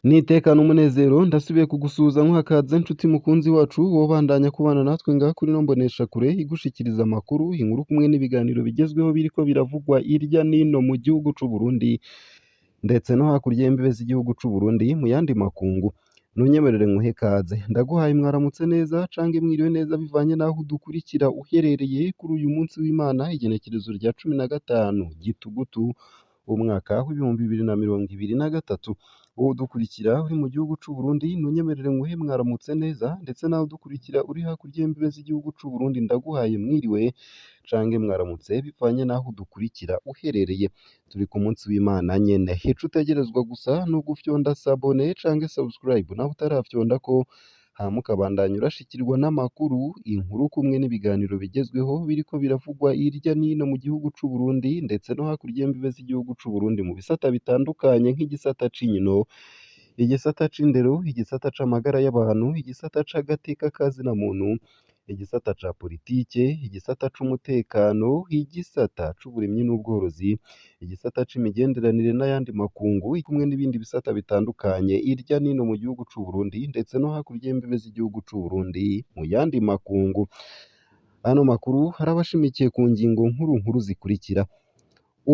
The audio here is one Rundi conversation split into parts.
Nitekana umunezero ndasubiye kugusuhuza nkuhakaze nshuti mukunzi wacu wobandanya kubana natwe ngaha kuri ino mboneshakure igushikiriza amakuru, inkuru kumwe n'ibiganiro bigezweho biriko biravugwa irya nino mu gihugu c'u Burundi ndetse no hakurya y'imbibe z'igihugu c'u Burundi mu yandi makungu. Ntunyemerere nkuhe kaze, ndaguhaye mwaramutse neza cange mwiriwe neza bivanye n'aho udukurikira uherereye kuri uyu munsi w'Imana igenekerezo rya 15 Gitugutu umwaka w'2023. Wowe udukurikira uri mu gihugu c'u Burundi ntunyemerere nkuhe mwaramutse neza, ndetse nawe udukurikira uri hakurya y'imbibe z'igihugu c'u Burundi ndaguhaye mwiriwe cange mwaramutse bivanye n'aho udukurikira uherereye. Turi ku munsi w'Imana nyene, ico utegerezwa gusa ni ugufyonda sabone cange subscribe naho utarafyondako, hama ukabandanya urashikirwa n'amakuru, inkuru kumwe n'ibiganiro bigezweho biriko biravugwa hirya n'ino mu gihugu c'u Burundi ndetse no hakurya y'imbibe z'igihugu c'u Burundi mu bisata bitandukanye nk'igisata c'inkino, igisata c'indero, igisata c'amagara y'abantu, igisata c'agateka kazina muntu, igisata ca politike, igisata c'umutekano, igisata c'uburimyi n'ubworozi, igisata c'imigenderanire n'ayandi makungu, kumwe n'ibindi bisata bitandukanye hirya n'ino mu gihugu c'u Burundi ndetse no hakurya y'imbibe z'igihugu c'u Burundi mu yandi makungu. Ano makuru arabashimikiye ku ngingo nkuru nkuru zikurikira: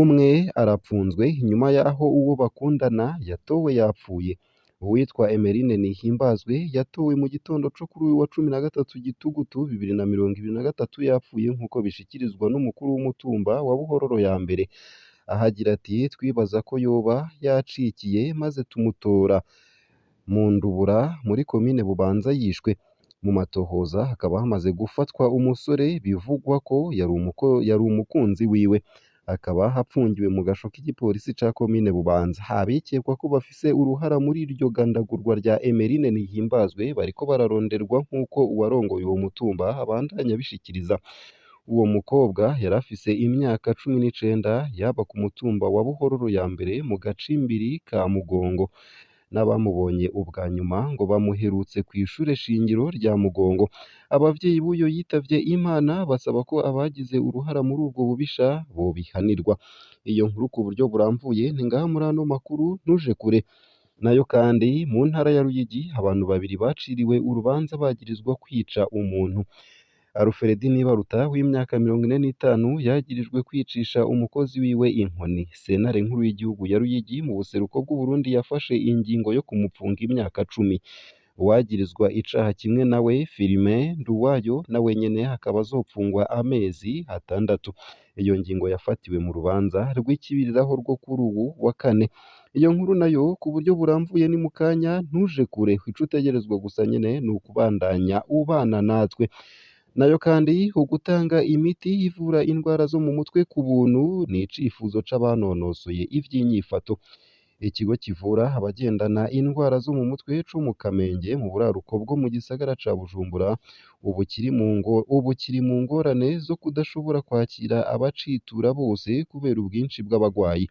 umwe arapfunzwe inyuma y'aho uwo bakundana yatowe yapfuye. Uwitwa Emeline Nihimbazwe yatowe mu gitondo co kuri uyu wa 13 Gitugutu 2023 yapfuye nk'uko bishikirizwa n'umukuru w'umutumba wa Buhororo ya mbere. Aho agira ati twibaza ko yoba yacikiye maze tumutora mu Ndubura muri komine Bubanza yishwe. Mu matohoza hakaba hamaze gufatwa umusore bivugwa ko yari umukunzi wiwe, akaba apfungiwe mu gasho k'igipolisi ca komine Bubanza. Abikekwa ko bafise uruhara muri iryo gandagurwa rya Emeline Nihimbazwe bariko bararonderwa nk'uko uwarongoye uwo mutumba abandanya abishikiriza. Uwo mukobwa yari afise imyaka 19, yaba ku mutumba wa Buhororo ya mbere mu gacimbiri ka Mugongo. N'abamubonye ubwa nyuma ngo bamuherutse kw'ishure shingiro rya Mugongo. Abavyeyi b'uyo yitavye Imana basaba ko abagize uruhara muri ubwo bubisha bobihanirwa. Iyo nkuru ku buryo burambuye ni ngaha muri ano makuru, ntuje kure. Nayo kandi mu ntara ya Ruyigi abantu babiri baciriwe urubanza bagirizwa kwica umuntu. Alfred Nibaruta w'imyaka 45 yagirijwe kwicisha umukozi wiwe inkoni. Sentare nkuru y'igihugu ya Ruyigi mu buseruko bw'Uburundi yafashe ingingo yo kumupfunga imyaka 10. Uwagirizwa icaha kimwe nawe Firmin Nduwayo nawe nyene akaba azopfungwa amezi 6. Iyo ngingo yafatiwe mu rubanza rw'ikibiriraho rwo kuri uwu wa kane. Iyo nkuru nayo ku buryo burambuye ni mukanya, ntuje kure. Ico utegerezwa gusa nyene ni ukubandanya ubana natwe. Nayo kandi ugutanga imiti ivura indwara zo mu mutwe ku buntu ni icifuzo c'abanonosoye ivy'inyifato. Ikigo kivura abagendana indwara zo mu mutwe co mu Kamenge mu buraruko bwo mu gisagara ca Bujumbura ubu kiri mu ngorane zo kudashobora kwakira abacitura bose kubera ubwinshi bw'abagwayi.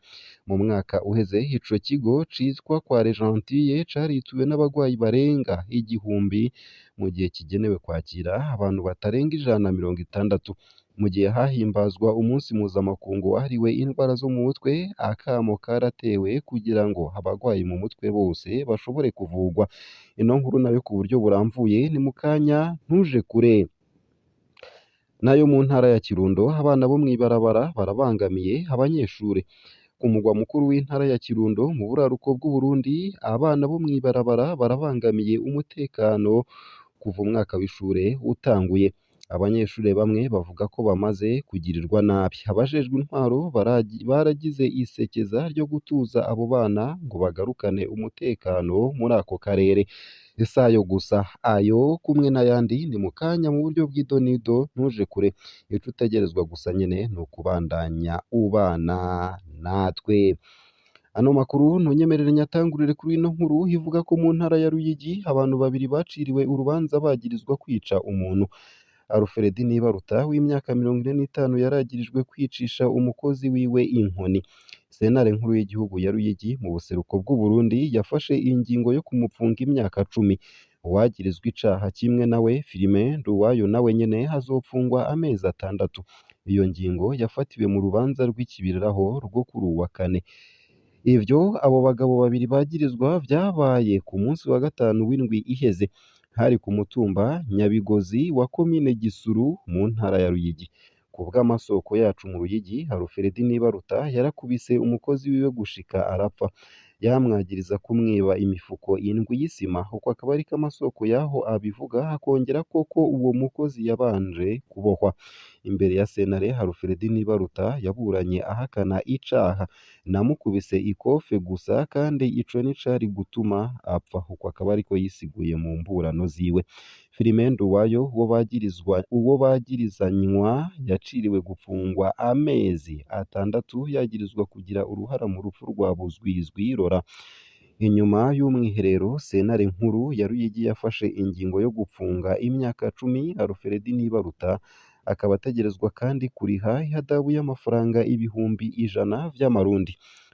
Mu mwaka uheze ico kigo citwa kwa Regentille carituwe n'abagwayi barenga 1000 mu gihe kigenewe kwakira abantu batarenga 160. Mu gihe hahimbazwa umunsi mpuzamakungu wahariwe indwara zo mu mutwe, akamo karatewe kugira ngo abagwayi mu mutwe bose bashobore kuvugwa. Ino nkuru nayo ku buryo burambuye ni mukanya, ntuje kure. Nayo mu ntara ya Kirundo abana bo mw'ibarabara barabangamiye abanyeshure. Ku mugwa mukuru w'intara ya Kirundo mu buraruko bw'Uburundi abana bo mw'ibarabara barabangamiye umutekano kuva umwaka w'ishure utanguye. Abanyeshure bamwe bavuga ko bamaze kugirirwa nabi. Abajejwe intwaro baragize isekeza ryo gutuza abo bana ngo bagarukane umutekano muri ako karere. Si ayo gusa, ayo kumwe n'ayandi ni mukanya mu buryo bw'idonido, ntuje kure. Ico utegerezwa gusa nyene ni ukubandanya ubana natwe. Ano makuru ntunyemerere nyatangurire kuri ino nkuru ivuga ko mu ntara ya Ruyigi abantu babiri baciriwe urubanza bagirizwa kwica umuntu. Alfred Nibaruta w'imyaka 45 yaragirijwe kwicisha umukozi wiwe inkoni. Sentare nkuru y'igihugu ya Ruyigi mu buseruko bw'Uburundi yafashe ingingo yo kumupfunga imyaka 10. Uwagirizwa icaha kimwe nawe Firmin Nduwayo nawe nyene azopfungwa amezi 6. Iyo ngingo yafatiwe mu rubanza rw'ikibiriraho rwo kuri uwu wa kane. Ivyo abo bagabo babiri bagirizwa vyabaye ku munsi wa gatanu w'indwi iheze, hari ku mutumba Nyabigozi wa komine Gisuru mu ntara ya Ruyigi. Kubw'amasoko yacu mu Ruyigi, Alfred Nibaruta yarakubise umukozi wiwe gushika arapfa, yamwagiriza kumwiba imifuko indwi y'isima. Uko akaba ariko amasoko yaho abivuga, akongerako ko uwo mukozi yabanje kubohwa. Imbere ya sentare, Alfred Nibaruta yaburanye ahakana icaha: "Namukubise ikofe gusa kandi ico nticari gutuma apfa." Uko akaba ariko yisiguye mu mburano ziwe. Firmin Nduwayo uwo bagirizanywa yaciriwe gupfungwa amezi 6 yagirizwa kugira uruhara mu rupfu rwa Buzwizwi Laurent. Inyuma y'umwiherero, sentare nkuru ya Ruyigi yafashe ingingo yo gupfunga imyaka 10 Alfred Nibaruta, akaba ategerezwa kandi kuriha ihadabu y'amafaranga 100,000 vy'amarundi.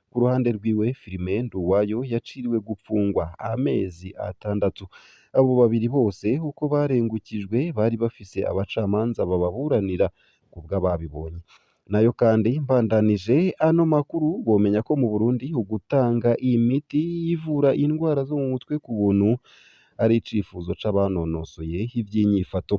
Ku ruhande rwiwe, Firmin Nduwayo yaciriwe gupfungwa amezi 6. Abo babiri bose uko barengukijwe bari bafise abacamanza bababuranira kubw'ababibonye. Nayo kandi mbandanije ano makuru, womenya ko mu Burundi ugutanga imiti ivura indwara zo mu mutwe ku buntu ari icifuzo c'abanonosoye ivy'inyifato.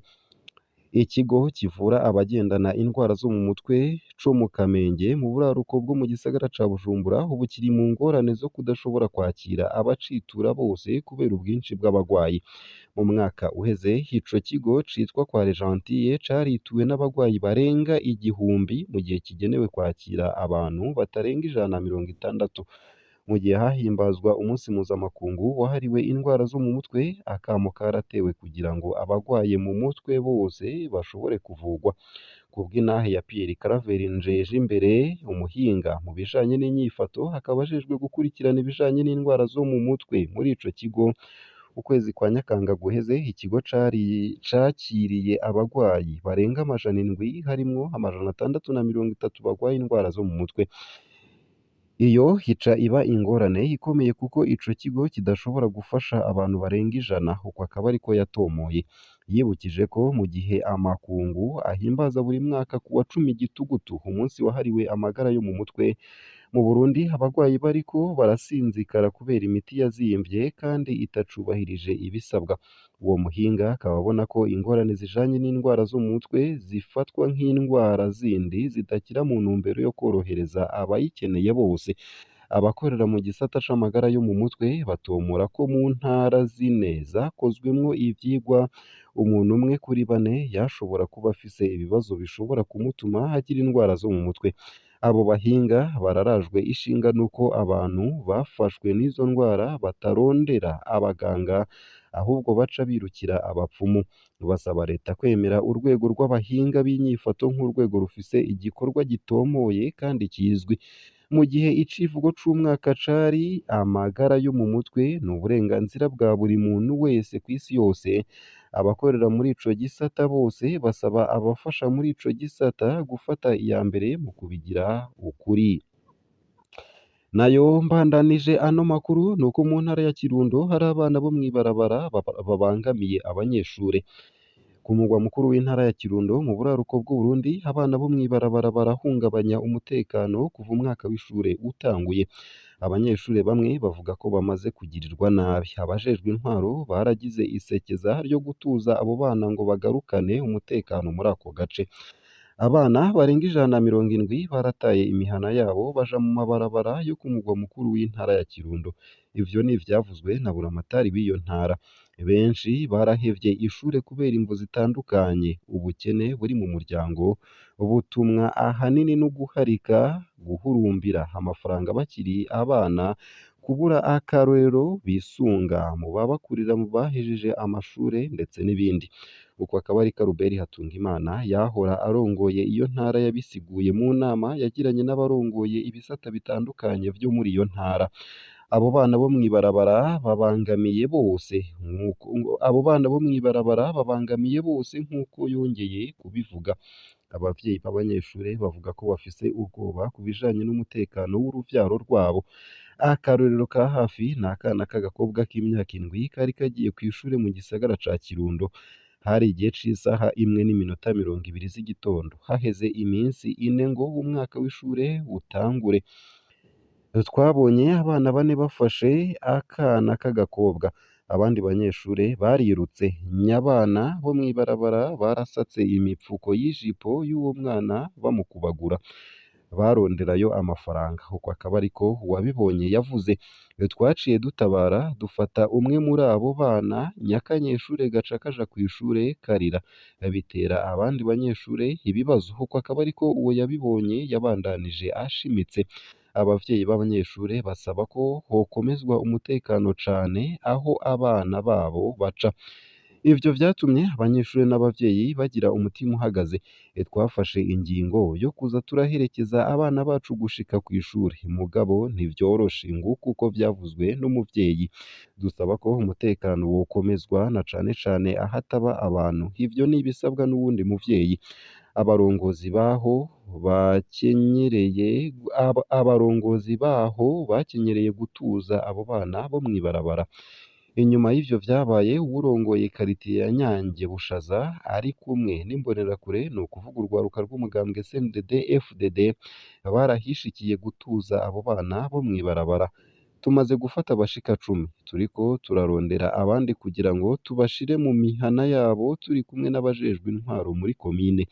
Ikigo kivura abagendana indwara zo mu mutwe co mu Kamenge mu buraruko bwo mu gisagara ca Bujumbura ubu kiri mu ngorane zo kudashobora kwakira abacitura bose kubera ubwinshi bw'abagwayi. Mu mwaka uheze ico kigo citwa kwa Gentille carituwe n'abagwayi barenga 1000 mu gihe kigenewe kwakira abantu batarenga 160. Mu gihe hahimbazwa umunsi mpuzamakungu wahariwe indwara zo mu mutwe, akamo karatewe kugira ngo abagwaye mu mutwe bose bashobore kuvugwa. Kubw'intahe ya Pierre Claver Njejimbere, umuhinga mu bijanye n'inyifato, akaba ajejwe gukurikirana ibijanye n'indwara zo mu mutwe muri ico kigo, ukwezi kwa Nyakanga guheze ikigo cakiriye abagwayi barenga 700 harimwo 630 bagwaye indwara zo mu mutwe. Iyo ica iba ingorane ikomeye kuko ico kigo kidashobora gufasha abantu barenga 100, uko akaba ariko yatomoye. Yibukije ko mu gihe amakungu ahimbaza buri mwaka kuwa 10 Gitugutu umunsi wahariwe amagara yo mu mutwe, mu Burundi abagwayi bariko barasinzikara kubera imiti yazimvye kandi itacubahirije ibisabwa. Uwo muhinga akaba abona ko ingorane zijanye n'indwara zo mu mutwe zifatwa nk'indwara zindi zidakira mu ntumbero yo kworohereza abayikeneye bose. Abakorera mu gisata c'amagara yo mu mutwe batomora ko mu ntara zine zakozwemwo ivyigwa, umuntu umwe kuri bane yashobora kuba afise ibibazo bishobora kumutuma agira indwara zo mu mutwe. Abo bahinga bararajwe ishinga n'uko abantu bafashwe n'izo ndwara batarondera abaganga ahubwo baca birukira abapfumu. Basaba leta kwemera urwego rw'abahinga b'inyifato nk'urwego rufise igikorwa gitomoye kandi kizwi. Mu gihe icivugo c'umwaka cari amagara yo mu mutwe ni uburenganzira bwa buri muntu wese kw'isi yose, abakorera muri ico gisata bose basaba abafasha muri ico gisata gufata iya mbere mu kubigira ukuri. Nayo mbandanije ano makuru nuko mu ntara ya Kirundo hari abana bo mw'ibarabara babangamiye abanyeshure. Ku mugwa mukuru w'intara ya Kirundo mu buraruko bw'Uburundi, abana bo mw'ibarabara barahungabanya umutekano kuva umwaka w'ishure utanguye. Abanyeshure bamwe bavuga ko bamaze kugirirwa nabi. Abajejwe intwaro baragize isekeza ryo gutuza abo bana ngo bagarukane umutekano muri ako gace. Abana barenga 170 barataye imihana yabo baja mu mabarabara yo ku mugwa mukuru w'intara ya Kirundo. Ivyo ni ivyavuzwe na buramatari w'iyo ntara. Benshi barahevye ishure kubera imvo zitandukanye, ubukene buri mu muryango butumwa ahanini no guharika, guhurumbira amafaranga bakiri abana, kubura akarorero bisunga mu babakurira mu bahejeje amashure ndetse n'ibindi. Uko akaba ari Karuberi Hatungimana yahora arongoye iyo ntara yabisiguye mu nama yagiranye n'abarongoye ibisata bitandukanye vyo muri iyo ntara. Abo bana bo mw'ibarabara babangamiye bose nk'uko abo bana bo mw'ibarabara babangamiye bose nk'uko yongeye kubivuga. Abavyeyi b'abanyeshure bavuga ko bafise ubwoba ku bijanye n'umutekano w'uruvyaro rwabo. Akarorero ka hafi ni akana k'agakobwa k'imyaka 7 kari kagiye kw'ishure mu gisagara ca Kirundo. Hari igihe c'isaha 1:20 z'igitondo. Haheze iminsi ine ngo umwaka w'ishure utangure. Twabonye abana bane bafashe akana k'agakobwa, abandi banyeshure barirutse. Nyabana bo mw'ibarabara barasatse imipfuko y'ijipo y'uwo mwana bamukubagura, baronderayo amafaranga. Uko akaba ariko uwabibonye yavuze. Twaciye dutabara dufata umwe muri abo bana, nyakanyeshure gaca kaja kw'ishure karira, bitera abandi banyeshure ibibazo. Uko akaba ariko uwo yabibonye yabandanije ashimitse. Abavyeyi b'abanyeshure basaba ko hokomezwa umutekano cane aho abana babo baca. Ivyo vyatumye abanyeshure n'abavyeyi bagira umutima uhagaze. Twafashe ingingo yo kuza turaherekeza abana bacu gushika kw'ishure, mugabo ntivyoroshe, nguko uko vyavuzwe n'umuvyeyi. Dusaba ko umutekano wokomezwa na cane cane ahataba abantu. Ivyo ni ibisabwa n'uwundi muvyeyi. Abarongozi baho bakenyereye abarongozi baho bakenyereye gutuza abo bana bo mw'ibarabara. Inyuma y'ivyo vyabaye, uwurongoye karitiye ya Nyange Bushaza ari kumwe n'imbonerakure, ni ukuvuga urwaruka rw'umugambwe CNDD-FDD, barahishikiye gutuza abo bana bo mw'ibarabara. Tumaze gufata abashika cumi, turiko turarondera abandi kugira ngo tubashire mu mihana yabo turi kumwe n'abajejwe intwaro muri komine.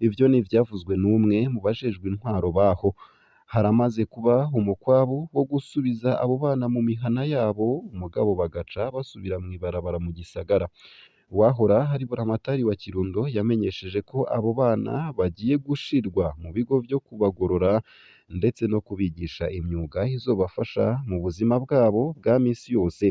Ivyo ni ivyavuzwe n'umwe mu bajejwe intwaro baho. Haramaze kuba umukwabu wo gusubiza abo bana mu mihana yabo, mugabo bagaca basubira mw'ibarabara mu gisagara. Uwahora ari buramatari wa Kirundo yamenyesheje ko abo bana bagiye gushirwa mu bigo vyo kubagorora ndetse no kubigisha imyuga izobafasha mu buzima bwabo bwa misi yose.